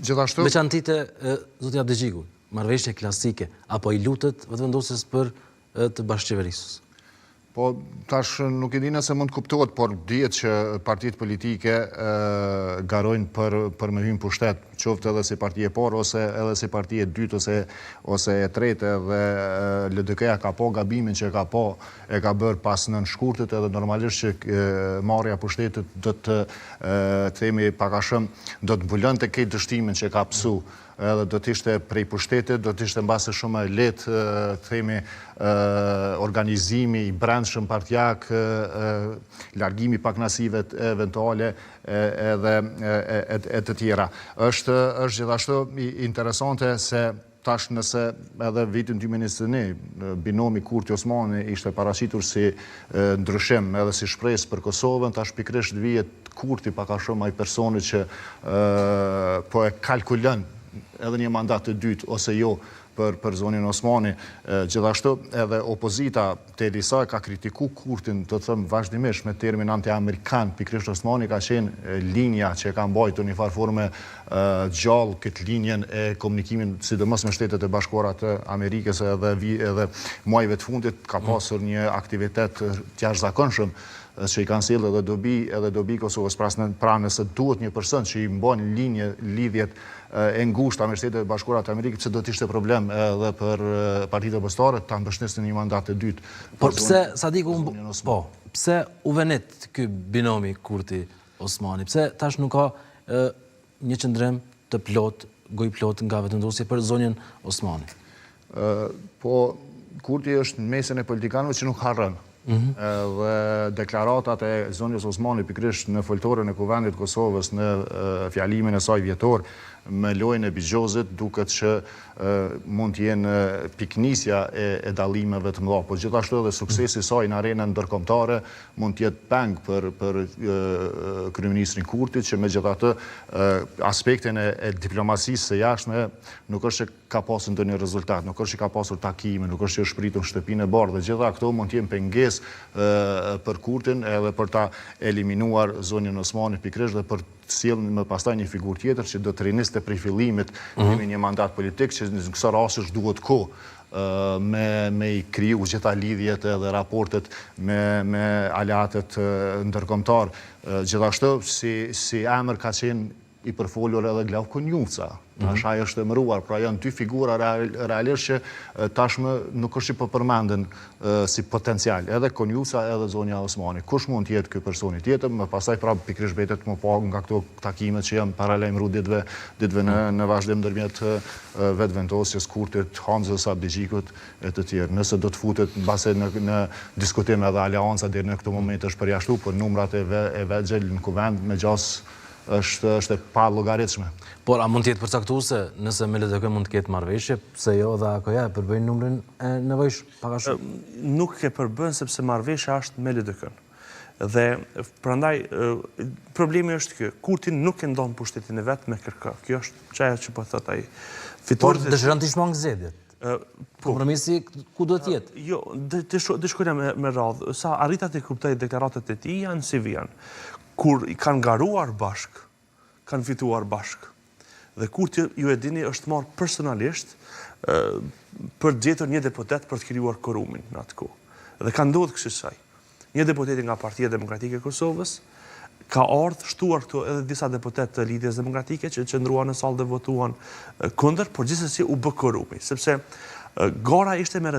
Gjithashtu... Veçantitë, zoti Abdixhiku, marrëveshje klasike, apo i lutet Vetëvendosjes për të bashkëqeverisur? Po, tash nuk e di nëse mund të kuptohet, por dihet që partitë politike garojnë për, për me hy në pushtet, qoftë edhe si parti e parë, ose edhe si parti e dytë, ose, ose e tretë, edhe LDK-ja ka pa gabimin që ka pa, e ka bërë pas 9 shkurtit, edhe normalisht që marrja e pushtetit do të, të themi pak a shumë, do të mbulonte këtë dështimin që ka pësu edhe do të ishte prej pushtetit, do të ishte mbase shumë më e lehtë, të themi, organizimi i brendshëm partiak, largimi i pakënaqësive eventuale edhe e të tjera. Është është gjithashtu interesante se tash nëse edhe vitin 2021 binomi Kurti Osmani ishte paraqitur si ndryshim edhe si shpresë për Kosovën, tash pikërisht vihet Kurti pak a shumë ai personi që po e kalkulon edhe një mandat të dytë ose jo për për zonjën Osmani. Gjithashtu edhe opozita derisa e ka kritiku Kurtin, do të them vazhdimisht me termin anti-amerikan, pikërisht Osmani ka qenë linja që e ka mbajtur një farë forme gjallë këtë linjën e komunikimit, sidomos me Shtetet e Bashkuara të Amerikës edhe edhe muajve të fundit ka pasur një aktivitet të jashtëzakonshëm që i kanë sjellë edhe dobi edhe dobi Kosovës. Pra, pra nëse duhet një person që i mban linjë lidhjet e ngushta me Shtetet e Bashkuara të Amerikës, pse do të ishte problem edhe për partitë opozitare ta mbështesin një mandat të dytë. Por pse Sadiku po, pse u venit ky binomi Kurti Osmani? Pse tash nuk ka një qëndrim të plotë, gojëplotë nga Vetëvendosje për zonjën Osmani? Po, Kurti është në mesin e politikanëve që nuk harron. Mhm. Dhe deklaratat e zonjës Osmani pikërisht në foltoren e Kuvendit të Kosovës në fjalimin e saj vjetor me lojën e bixhozit duket që mund të jenë pikënisja e, e dallimeve të mëdha, po gjithashtu edhe suksesi i saj në arenën ndërkombëtare mund të jetë peng për për kryeministrin Kurti që megjithatë aspektin e, e diplomacisë së jashtme nuk është që ka pasur ndonjë rezultat, nuk është që ka pasur takime, nuk është që është pritur në shtëpinë e bardhë dhe gjitha këto mund të jenë pengesë për Kurtin edhe për ta eliminuar zonjën Osmani pikërisht dhe për të sjellë më pastaj një figurë tjetër që do të riniste prej fillimit mm -hmm. një mandat politik që në këso rastesh duhet kohë me me i kriju gjitha lidhjet edhe raportet me me aleatët ndërkombëtar. Gjithashtu si si emër ka qenë i përfolur edhe Glauk Konjufca. Mm -hmm. Tash ai është emëruar, pra janë dy figura real, realisht që tashmë nuk është që po përmenden si potencial, edhe Konjufca edhe zonja Osmani. Kush mund të jetë ky personi tjetër, më pastaj pra pikërisht mbetet me pa nga këto takime që janë paralajmëruar ditëve ditëve në në vazhdim ndërmjet Vetëvendosjes, Kurtit, Hamzës, Abdixhikut e të tjerë. Nëse do të futet mbase në në diskutim edhe aleanca deri në këto momente është përjashtu, por numrat e ve, e vegjël në kuvend me gjasë është është e pallogaritshme. Por a mund të jetë përcaktuese nëse me LDK mund të ketë marrëveshje, pse jo dhe AAK-ja e përbëjnë numrin e nevojshëm pak a shumë? Nuk e përbën sepse marrëveshja është me LDK-në. Dhe prandaj problemi është ky, Kurti nuk e ndan pushtetin e vet me kërkë. Kjo është qajo që po thotë ai. Por dëshiron të shmangë zgjedhjet. Po. Kompromisi ku duhet të jetë? Jo, të shkojna me, me radhë. Sa arrita të kuptoj deklaratat e tij janë si vijon. Kur kanë garuar bashkë, kanë fituar bashkë. Dhe Kurti, ju e dini, është marrë personalisht për të gjetur një deputet për të krijuar korumin në atë kohë. Dhe ka ndodhur kësisoj. Një deputeti nga Partia Demokratike e Kosovës ka ardhur shtuar këtu edhe disa deputetë të Lidhjes Demokratike që qëndruan në sallë dhe votuan kundër, por gjithsesi u bë korumi, sepse gara ishte me.